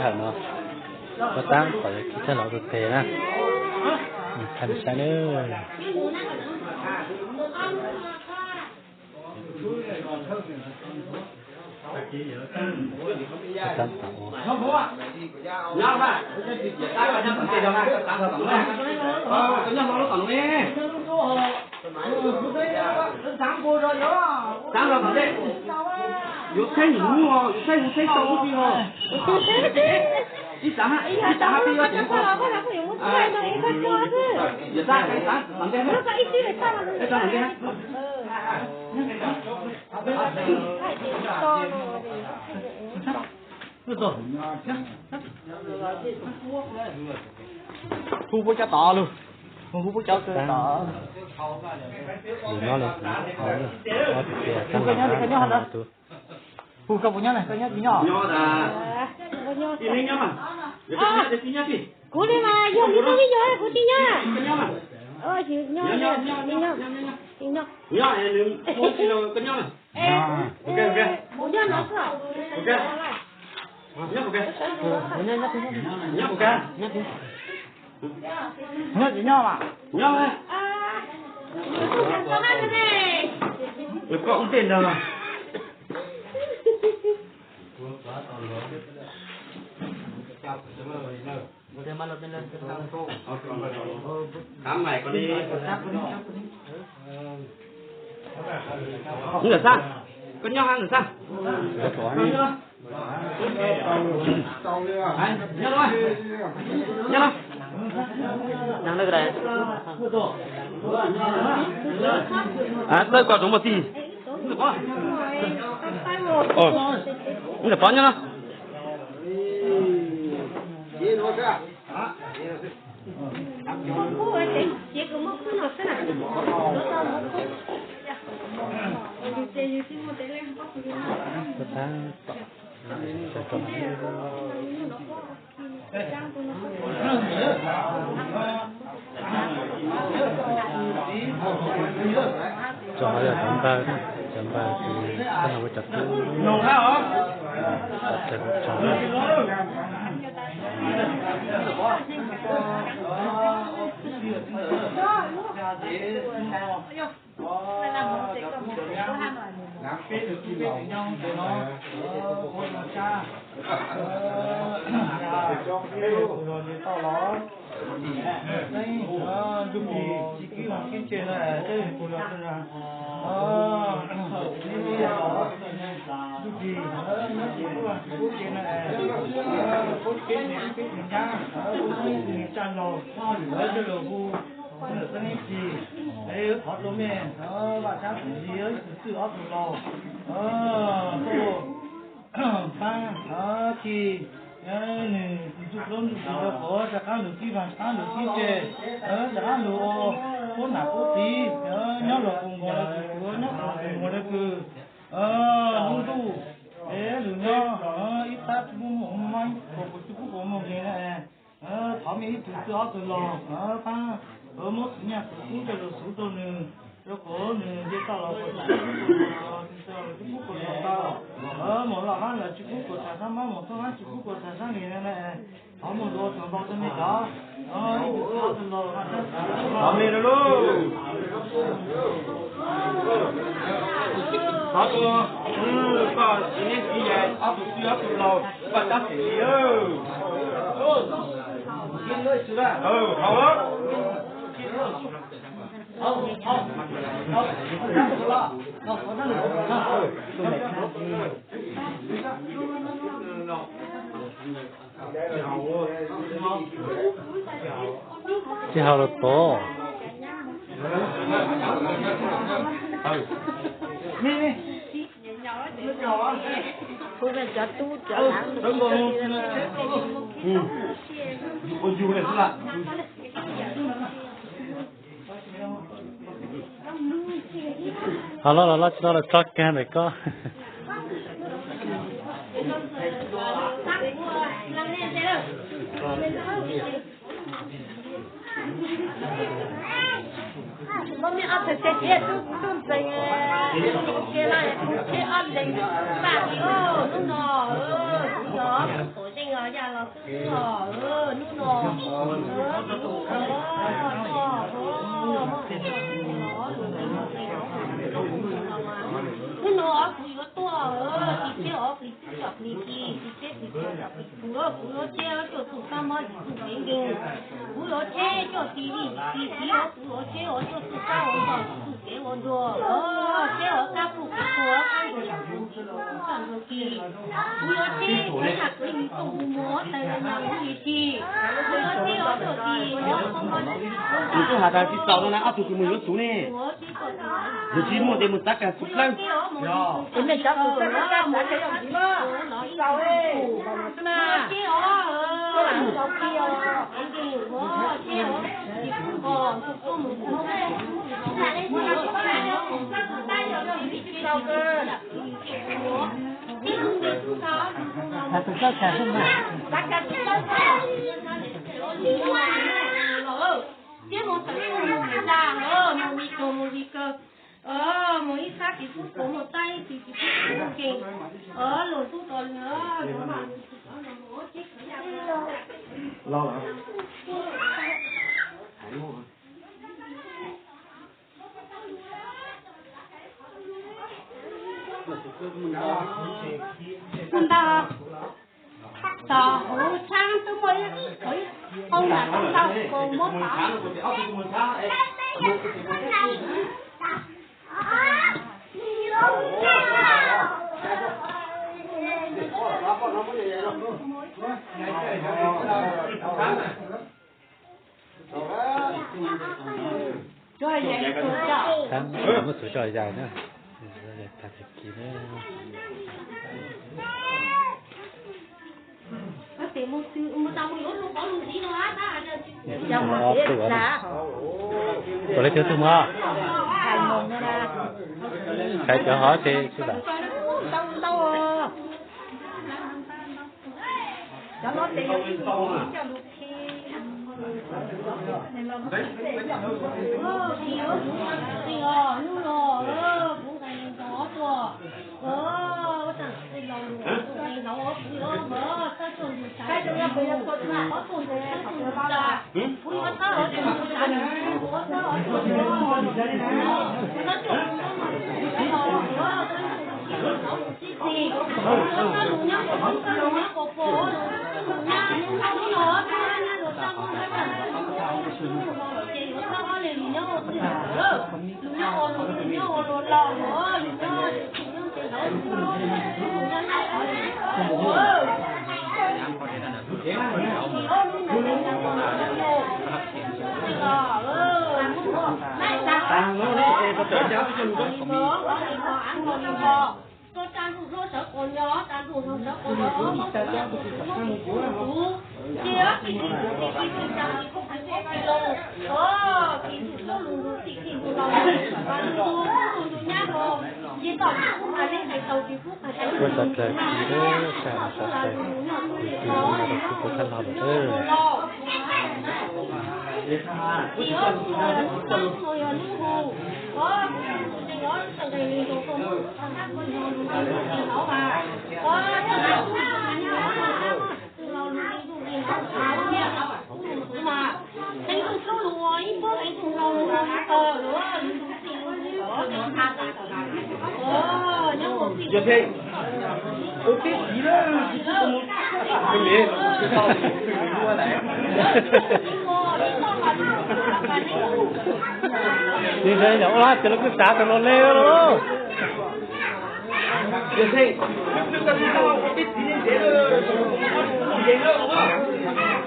Hawm no, koj tab tom yuav khi txog los tus tes na. Thaij saib nawb. Koj tab tom ua. Yuav saib nws hnub os, yuav saib hnub saib tau lub twg os. Ib tsam, ib tsam hab peb yuav tsev ko. Yawm txav, txav tom ntej, txav tom ntej. Hu puab cov tod lug, hu puab cov tod. Hu koj nyob, koj nyob tsis nyob? Kuv li mas yog li, yog kuv tsis nyob. Nyob, nyob, nyob, nyob. Nyob no xwb. Nyob tsis nyob mas? Nyob. Nws koj ub tej ntag. Khám này con đi. Nws lam xaj, koj nyob hab nws xaj. Nyob los, nyob los. Txawj koj rov mus tig. Nws pov nyob los. Tso hov yog cov npawg, cov npawg ces koj no ua cov tub. Peb tug tub peb tug nyab ntawm no ua zoo tshaj, ua zoo tau los. Ntuj Plig tsis kwv vaj kwv tsev no, tej kuv los ntuj Plig tsis kwv vaj kwv tsev no, peb tug tub peb tug nyab, peb tug txaj laug, lawv coj los hu Xeeb Plig, es thov rau mej Vaj Tsab Xeem Lis ib tug txwj ob tug laug, tuaj paab khi nws tus ntsuj plig ntsuj plig rau kom rov qab lug kwv vaj kwv tsev, rov qab lug ua puab nam puab txiv, nyob los kuv nkaus lawv kws, nyob los kuv nkaus lawv kws, lub ntuj es lug nyob ib sab tsis muaj maj, ib qho kuv tsis pub kuv moog le na. Thov mej ib tug txwj ob tug laug paab muab xwm nyaj xwm kub coj lug xub rau nws, rau qhov nws nce toj los kuas tsis pub kuas tau, mus loj hab los tsis pub kuas tag sab mob, mus thoob hab tsis pub kuas tag sab li na. Thov muaj ntuj ua txug npau rau mej cov, ib tug txwj ob tug laug. Thov mej lauj. Thov tus, koj txiv neeb txiv yaig ob tug txwj ob tug laug, Vaj Tsab Xeem Lis. Tsis hau los tod. Kuv cov tub cov lav Ho los los los tsis los los txog kag ntawm koj. Hnub no kuv yuav tuaj tsis tseg os, plis txwj tsom plis kis, tsis tseg plis txwj tsom plis kis, kuv yuav tseg os coj tus kab mob ntsis tus kev nkeeg, kuv yuav tseg coj tis li tis tis, kuv yuav tseg os coj tus kab ua npog tus kev ua ntuag, tseg os kab puj kev tuag kab ntuag ntsis tus kab ntuag kis, kuv yuav tseg cov yam kev mus tuaj mus mus tais los mas kuv tis tis, kuv yuav tseg os coj tis os. Nws twb has tas tsis txaus no na, ob tug tus mus yuav xub ne. Nws tsis muaj tes mus txav kas xub plawg. Mus ib sab tis xub tuav mus tais ib tis tis xub tuav mus nkeeg, luag xub tuav li. Ntag, txog hauv tshab twb muaj ib qho, hauj lwm tau kaus muab pov. Muab txuv tso yais na, tag kis na. Ob tug, puas leej twg tug mog? Hais cov hov ces xwb las. Kuv tau plaws kis lawm, tag tag kis no kuv kuj thab hlo lawm. Yog thiab, ua tib si lawm, tsis txhob mus, tsis tau, tsis tau. Li ntawd yog ua ces lawv kuj xav rau los le los. Yog thiab, ua tib si li ntawd, ua tib si li ntawd.